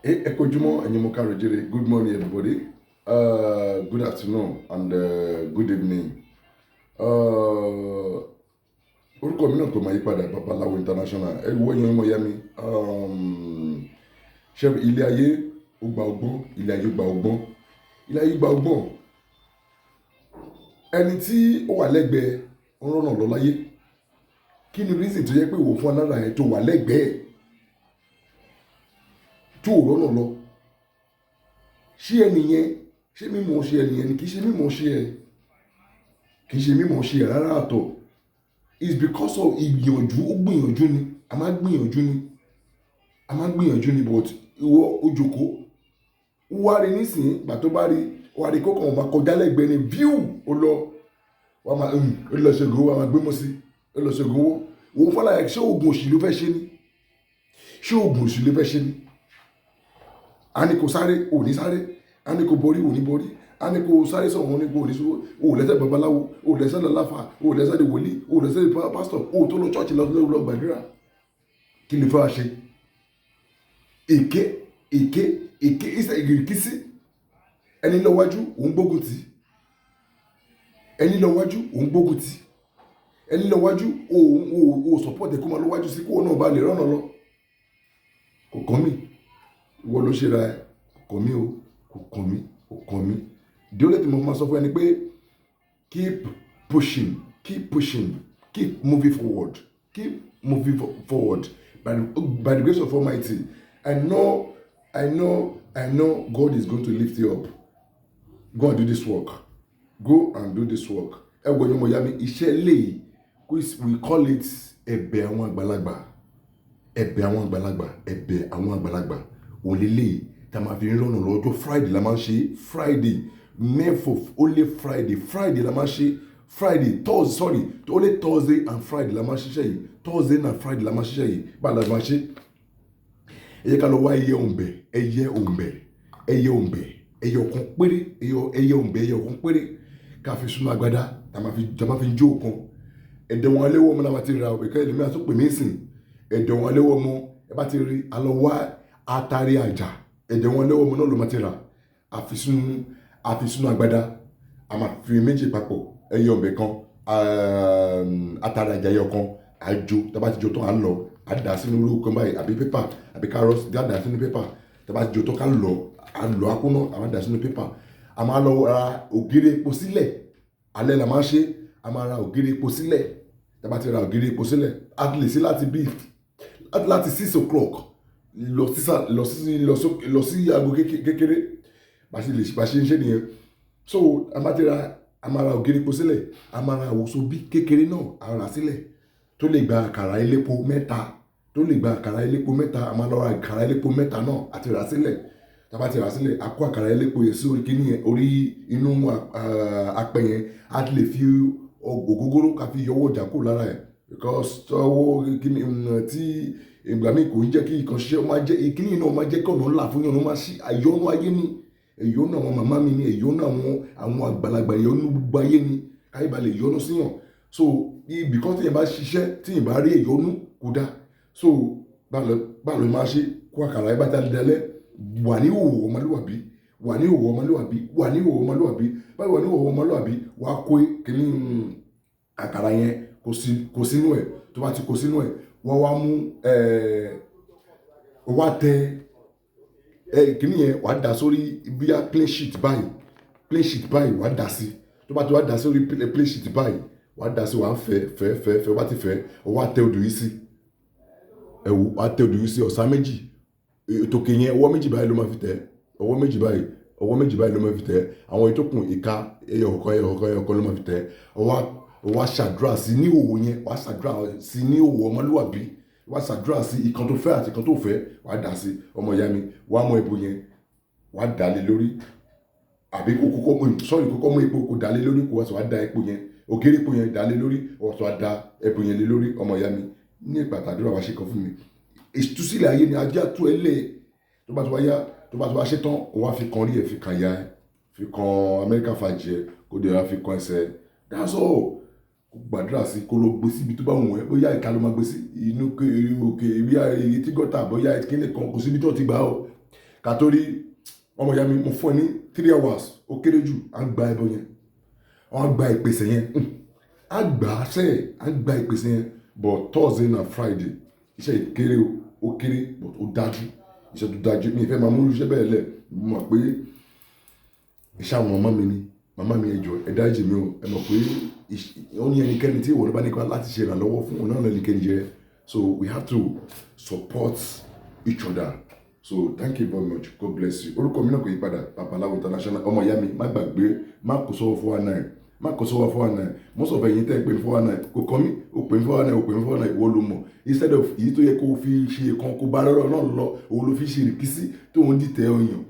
Ẹ kú ojúmọ́, ẹ̀yin mo káàárọ̀ jíire. Good morning, everybody. Good afternoon and good evening. Orúkọ mi náà kò máa yí padà, Babaláwo International. Ẹ wo, ẹ̀yin ọmọ ìyá mi, ṣé ilé ayé ó gba ọgbọ́n? Ilé ayé gba ọgbọ́n, ilé ayé gba ọgbọ́n. Ẹni tí ó wà lẹ́gbẹ̀ẹ́ ń rọ́nà lọ láyé, kí ni reason tó yẹ pé ìwọ fún alára ẹ̀ tó wà lẹ́gbẹ̀ẹ́ tó ò rọ́nà lọ? Ṣé ẹni yẹn, ṣé mímọ̀ ṣe ẹni yẹn ni? Kì í ṣe mímọ̀ ṣe ẹ, kì í ṣe mímọ̀ ṣe ẹ rárá àtọ̀. It's because of ìgbìyànjú. Ó gbìyànjú ni, a máa gbìyànjú ni, a máa gbìyànjú ni. But ìwọ ojoko wá rí nísìnyí, gbà tó bá rí, wá rí kókàn máa kọjá lẹ́gbẹ̀ẹ́ ni view ó lọ, wà máa ó lọ ṣègùn owó, wà máa gbé mọ́ sí, ó lọ ṣègùn owó. Òun fọlá yẹn, ṣé oògùn òṣì ló fẹ́ ṣe ni? Ṣé oògùn òṣì ló fẹ́ ṣe ni? A ní kò sáré, ò ní sáré. A ní kò borí, ò ní borí. A ní kò sáré sọ̀rọ̀, ò ní kò ní sọ. Ò lẹ́sẹ̀ babaláwo, ò lẹ́sẹ̀ lọ́láfà, ò lẹ́sẹ̀ wòlíì, ò lẹ́sẹ̀ pásítọ̀, ò tó lọ church lọ lọ gbàdúrà. Kí ló fẹ́ wá ṣe? Èké, èké, èké, ìṣe ìrìkísí. Ẹni lọ wájú, òun gbógun tì. Ẹni lọ wájú, òun gbógun tì. Ẹni lọ wájú, òun ò support ẹ kó máa lọ wájú sí, kó náà bá lè rọ́nà lọ. Kò kàn mí, ìwọ ló ṣe ra ẹ. Kò kàn mí o, kò kàn mí, kò kàn mí. The only thing mo máa sọ fún ẹ ni pé keep pushing, keep pushing, keep moving forward, keep moving forward. By the grace of Almighty, I know, I know, I know God is going to lift you up. Go and do this work, go and do this work. Ẹ wo, ẹ̀yin ọmọ ìyá mi, iṣẹ́ léyìí, we call it ẹ̀bẹ̀ àwọn àgbàlagbà, ẹ̀bẹ̀ àwọn àgbàlagbà, ẹ̀bẹ̀ àwọn àgbàlagbà òlélẹ̀ tá a máa fi ń rọ̀nà lọ́jọ́ Friday la máa ń ṣe. Friday mẹ́fọ̀, only Friday, Friday la máa ń ṣe. Friday, Thursday, sorry, only Thursday and Friday la máa ń ṣiṣẹ́ yìí. Thursday and Friday la máa ń ṣiṣẹ́ yìí. Báwo la máa ṣe? Ẹ jẹ́ ká lọ wá ẹyẹ òǹbẹ̀, ẹyẹ òǹbẹ̀, ẹyẹ òǹbẹ̀, ẹyẹ ọ̀kan péré, ẹyẹ òǹbẹ̀, ẹyẹ ọ̀kan péré, ká fi sínú agbádá tá a máa fi jó kan. Ẹ̀dẹ̀ wọn aléwọ́ ọmọ náà bá ti ra òbí kẹ́ ẹ̀lẹ́mí àti pè mí sìn. Ẹ̀dẹ̀ wọn aléwọ́ ọmọ, ẹ bá ti rí, a lọ wá atari àjà. Ẹ̀dẹ̀ wọn aléwọ́ ọmọ náà ló máa ti rà, àfi sínú agbádá. A máa fi méjì papọ̀, ẹyẹ òǹbẹ̀ kan, atari àjà ẹyọ kan. Àjò tá a bá ti jó tán, à ń lọ, à dà sínú irú kan báyìí, àbí pépà, àbí kárọ́ọ̀sì, dá dà sínú pépà. Tá a bá ti jó tán, ká lọ, à lọ akúná, à máa dà sínú pépà. A máa lọ ra ògiri epo sílẹ̀. Alẹ́ la máa ṣe. A máa ra ògiri epo sílẹ̀. Tá a bá ti ra ògiri epo sílẹ̀, a lè sí láti bí láti 6 o'clock lọ sí aago kékeré. Bá ṣe ń ṣe nìyẹn. So a máa ra ògiri epo sílẹ̀. A máa ra àwòsàn bí kékeré náà, a rà sílẹ̀ tó lè gba àkàrà elépo mẹ́ta, tó lè gba àkàrà elépo mẹ́ta. A máa lọ ra àkàrà elépo mẹ́ta náà àti rà sílẹ̀. Tá a bá ti rà sílẹ̀, a kó àkàrà elépo yẹn sí orí kíní yẹn, orí inú apẹ yẹn. A ti lè fi ògógóró ká fi yọwọ́ ọjà kúrò lára ẹ̀, because tọwọ́ kíní tí ìgbà míì kò ń jẹ́ kí ìkan ṣiṣẹ́. Ó máa jẹ́ kíní náà, ó máa jẹ́ kí ọ̀nà ńlá fún yàn, ó máa ṣí àyọ̀nú ayé ni, ẹ̀yọ́nú àwọn màmá mi ni, ẹ̀yọ́nú àwọn àgbàlagbà, ẹ̀yọ́nú gbogbo ayé ni, káyé ba lè yọ́nú síyàn. So because tí yẹn bá ṣiṣẹ́, tí yẹn bá rí ẹ̀yọ́nú, kò dáa. So báwo ló máa ṣe kó àkàrà ẹ bá ta dalẹ̀? Wà ní òwò ọmọlúwàbí, wà ní òwò ọmọlúwàbí, wà ní òwò ọmọlúwàbí báwo, wà ní òwò ọmọlúwàbí. Wà á kó kíní àkàrà yẹn kó sínú ẹ̀. Tó bá ti kó sínú ẹ̀, wọ́n wá mú ẹ̀, wá tẹ ẹ kíní yẹn, wàá dà sórí bíyà plain sheet báyìí, plain sheet báyìí, wàá dà sí. Tó bá ti wá dà sórí plain sheet báyìí, wàá dà sí, wàá fẹ́ fẹ́ fẹ́ fẹ́. Wàá ti fẹ́, wàá tẹ odò yìí sí. Ẹ wò, wàá tẹ odò yìí sí ọ̀sán méjì. Tòkè yẹn, ọwọ́ méjì báyìí ló máa fi tẹ̀, ọwọ́ méjì báyìí, ọwọ́ méjì báyìí ló máa fi tẹ̀. Àwọn ètò kùn, ìka ẹyọ kọ̀ọ̀kan, ẹyọ kọ̀ọ̀kan, ẹyọ kọ̀ọ̀kan ló máa fi tẹ̀. Wàá ṣàdúrà sí ní òwò yẹn, wàá ṣàdúrà sí ní òwò ọmọlúwàbí, wàá ṣàdúrà sí ìkan tó fẹ́ àti ìkan tó fẹ́, wàá dà sí. Ọmọ ìyá mi, wàá mọ epo yẹn, wàá dà lé lórí, àbí kó kókó mú, sọ́ọ̀rì, kókó mú epo, kó dà lé lórí, kó wá da epo yẹn, ògiri epo yẹn, dà lé lórí, wọ́n tún wá da epo yẹn lé lórí. Ọmọ ìyá mi, ní ìpàtàdúrà, wàá ṣe kan fún mi. Ìtúsílẹ̀ ayé ni ajá tú ẹ lé. Tó bá ti wá yá, tó bá ti wá ṣe tán, ó wá fi kan rí ẹ, fi kan ya ẹ, fi kan Amẹ́ríkà fàjì ẹ, kó dẹ̀ wá fi kan ẹsẹ̀. That's all. Kó gbàdúrà sí, kó lọ gbé síbi tó bá wù ẹ́. Bóyá ìka ló máa gbé sí inú òkè, bí i tí gọ́tà, bóyá kíní kan, kò síbi tó ti gbà ó. Ká tó rí ọmọ ìyá mi, mo fún ẹ ní 3 hours, ó kéré jù. À ń gba ẹbọ yẹn, wọ́n á gba ìpèsè yẹn, á gbà á sẹ́ẹ̀, á gba ìpèsè yẹn. But Thursday na Friday, iṣẹ́ ìkéré o, ó kéré, but ó dájú, iṣẹ́ tó dájú. Mi ìfẹ́ máa mú iṣẹ́ bẹ́ẹ̀ lẹ̀. Mo mọ̀ pé iṣẹ́ àwọn màmá mi ni. Màmá mi, ẹ jọ̀ọ́, ẹ dáríjì mi o. Ẹ mọ̀ pé ó ní ẹnikẹ́ni tí ìwọ bá nípa láti ṣe ìrànlọ́wọ́ fún, òun náà lẹ́nìkejì rẹ. So we have to support each other. So thank you very much, God bless you. Orúkọ mi náà kò yí padà, Babaláwo International. Ọmọ ìyá mi, má gbàgbé, má kó sọ́wọ́ 419, má kó sọ́wọ́ 419. Most of ẹ̀yin tẹ́ ẹ pè ní 419, kò kàn mí. Ó pè ní 419, ó pè ní 419, ìwọ ló mọ̀. Instead of èyí tó yẹ kó fi ṣe kan, kó bá lọ́rọ̀ náà lọ, òun ló fi ṣe ìrìkísí tó ń dìtẹ̀ ọyàn.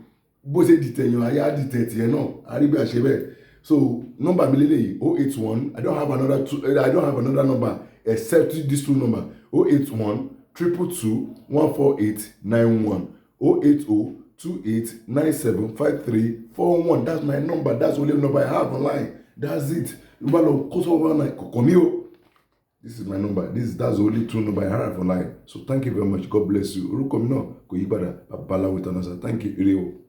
Bó ṣe dìtẹ̀ yàn, ayé á dìtẹ̀ tiẹ̀ náà, àríbí àṣẹ bẹ́ẹ̀. So nọ́mbà mi lélẹ́yìí, 081. I don't have another number except this two number: 081 222 148 91, 080 2897 5341. That's my number. That's the only number I have online. That's it. N bá lọ kó sọ́wọ́ náà kọ̀ọ̀kan mi o. This is my number. This that's the only two number I have online. So thank you very much, God bless you. Orúkọ mi náà kò yí padà, Babaláwo International. Thank you, ire o.